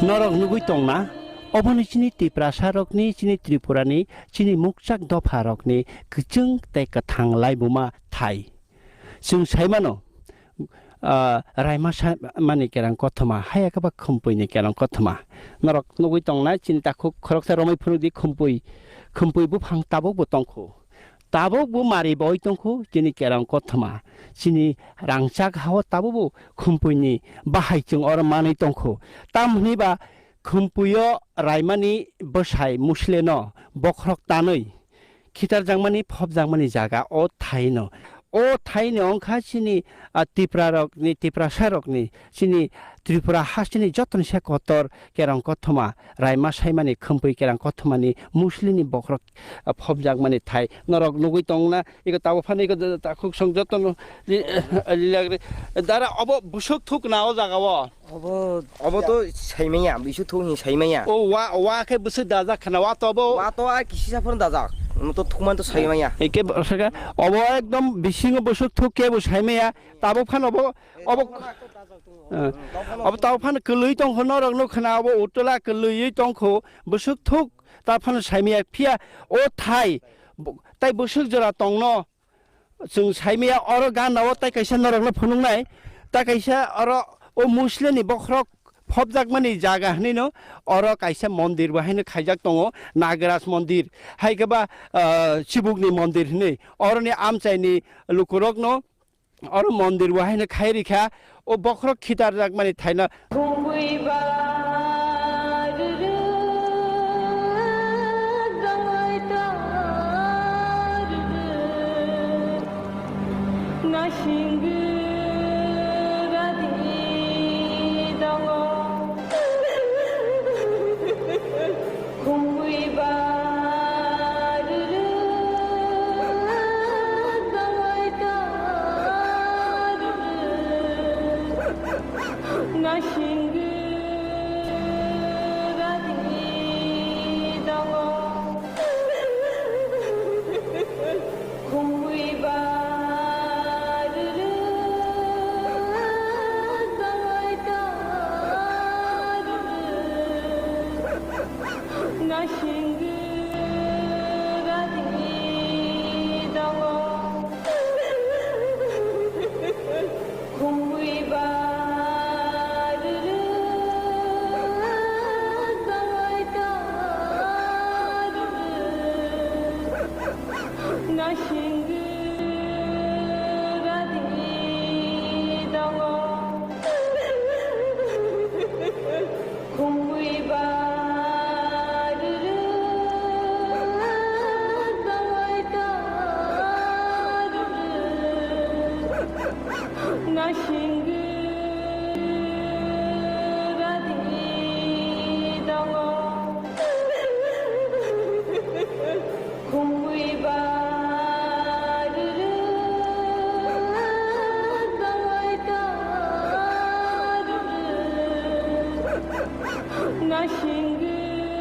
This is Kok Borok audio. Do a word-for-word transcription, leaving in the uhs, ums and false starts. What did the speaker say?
Norok nugwi tongna, oboni chini Tiprasa rokni, chini Tripura ni, chini mukchak dopha rokni kwchwng tei kwthang laibuma thai. Chwng sai mano, ah, raima sa mani kerang kothoma, haya khe ba khumpui ni kerang kothoma. Norok nugwi tongna, chini takhuk khoroksa romwi phunuk di khumpui, khumpui buphang tabuk bo tongkhu. Tabuk bo mari boi tongkhu, chini kerang kothoma. Chini rangchak hao tabuk bo khumpui ni bahai chwng oro manwi tongkhu. Tam hwnwi ba khumpui o raimani bwsai Muslim no bokhorok tanwi khitarjakmani, phobjakmani jaga o thaino. O thaino wngkha chini, ah, Tipra rokni, Tiprasa rokni, chini Tripura hasteni jotoni se kotor kerang kothoma, raima saimani, khumpui kerang kothomani, Muslim ni bokhorok, ah, phobjakmani thai. Norok nugwi tongna, iko tabo phano iko takhuk song jotono li-, lilagri. Dara obo busuk thuk na o jaga o. Obo, obo to saimanya, bisu thung ni saimanya. O wa, wa khe bwswk dajak khna, wa to obo. Wa to a kisi saphar dajak. Mo to thukman to saimanya. Eke bwswk obo ekdom bisingo bwswk thuk kebo saimanya. Tabuk phano obo, obo, eh, obo tabuk phano kwlwi tongkho norok nuk khna, obo utula kwlwi tongkho bwswk thuk ta phano saimanya phiya o thai bo-, tai bwswk jora tongno. Chwng saimaya oro gana o tai kaisa norokno phunuknai, tai kaisa oro o Muslim ni bokhorok phobjakmani jaga hwnwi no oro kaisa mondir bo haino khaijak tongo, Nagaraj mondir, hai khe ba, ah, Chibukni mondir hwnwi. Oroni amchaini lukurokno oro mondir bo haino khai rikha. O bokhorok khitarjakmani thaino.